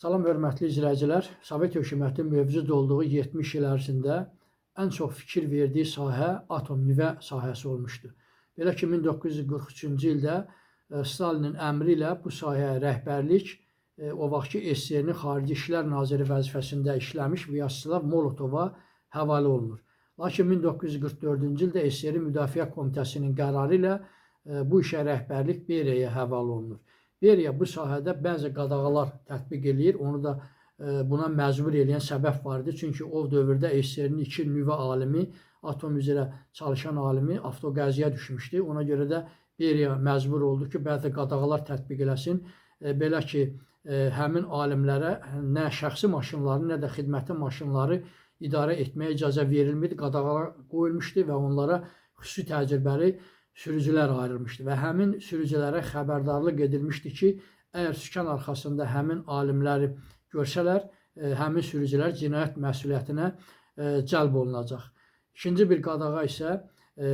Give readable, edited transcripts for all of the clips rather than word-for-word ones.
Salam hörmətli izləyicilər. Sovet hökuməti mövcud olduğu 70 il ərzində ən çox fikir verdiyi sahə atom nüvə sahəsi olmuşdu. Belə ki, 1943-cü ildə Stalinin əmri ilə bu sahəyə rəhbərlik o vaxtki SSR-nin Xarici İşlər Naziri vəzifəsində işləmiş Vyacheslav Molotova həvalə olunur. Lakin 1944-cü ildə SSR Müdafiə Komitəsinin qərarı ilə bu işə rəhbərlik Beriyaya həvalə olunur. Beriya bu sahədə bəzi qadağalar tətbiq eləyir. Onu da buna məcbur eləyən səbəb var idi. Çünki o dövrdə SSR-nin iki nüvə alimi, atom üzrə çalışan alimi avtoqəziyə düşmüşdü. Ona görə də Beriya məcbur oldu ki, bəzi qadağalar tətbiq eləsin. Belə ki, həmin alimlərə nə şəxsi maşınları, nə də xidməti maşınları idarə etməyə icazə verilmirdi. Qadağalar qoyulmuşdu və onlara xüsusi təcrübəli sürücülər ayrılmışdı və həmin sürücülərə xəbərdarlıq edilmişdi ki, əgər sükan arxasında həmin alimləri görsələr, həmin sürücülər cinayət məsuliyyətinə cəlb olunacaq. İkinci bir qadağa isə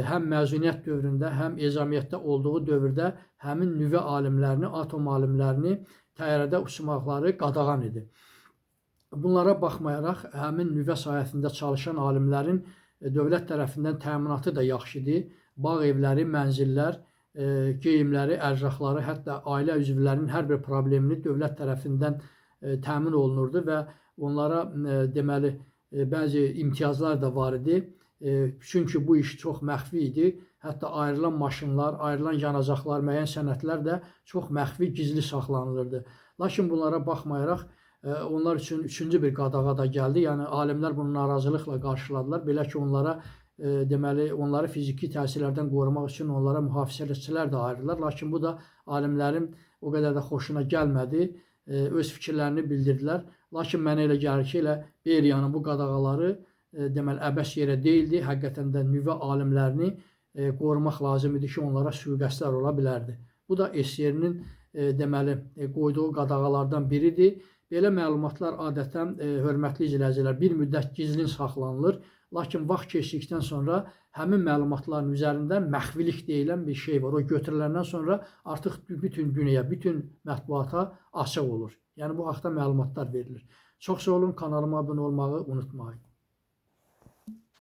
həm məzuniyyət dövründə, həm ezamiyyətdə olduğu dövrdə həmin nüvə alimlərini, atom alimlərini təyyarədə uçmaqları qadağan idi. Bunlara baxmayaraq, həmin nüvə sahəsində çalışan alimlərin dövlət tərəfindən təminatı da yaxşı idi. Bağ evləri, mənzillər, geyimləri, ərzaqları, hətta ailə üzvlərinin hər bir problemini dövlət tərəfindən təmin olunurdu və onlara deməli bəzi imtiyazlar da var idi. Çünki bu iş çox məxfi idi. Hətta ayrılan maşınlar, ayrılan yanacaqlar, müəyyən sənədlər də çox məxfi, gizli saxlanılırdı. Lakin bunlara baxmayaraq, onlar üçün üçüncü bir qadağa da gəldi. Yəni alimlər bunu narazılıqla qarşıladılar. Belə ki, onlara deməli onları fiziki təsirlərdən qorumaq üçün onlara mühafizəçilər də ayırdılar. Lakin bu da alimlərin o qədər də xoşuna gəlmədi. Öz fikirlərini bildirdilər. Lakin mənə elə gəlir ki, elə Beriyanın bu qadağaları deməli əbəs yerə deyildi. Həqiqətən də nüvə alimlərini qorumaq lazım idi ki, onlara sui-qəsdlər ola bilərdi. Bu da SSR-nin deməli qoyduğu qadağalardan biridir. Belə məlumatlar adətən hörmətli izləyicilər bir müddət gizlin saxlanılır. Lakin vaxt keçdikdən sonra həmin məlumatların üzərində məxfilik deyilən bir şey var. O götürüləndən sonra artıq bütün dünyaya, bütün mətbuata açıq olur. Yəni bu haqda məlumatlar verilir. Çox sağ olun, kanalıma abunə olmağı unutmayın.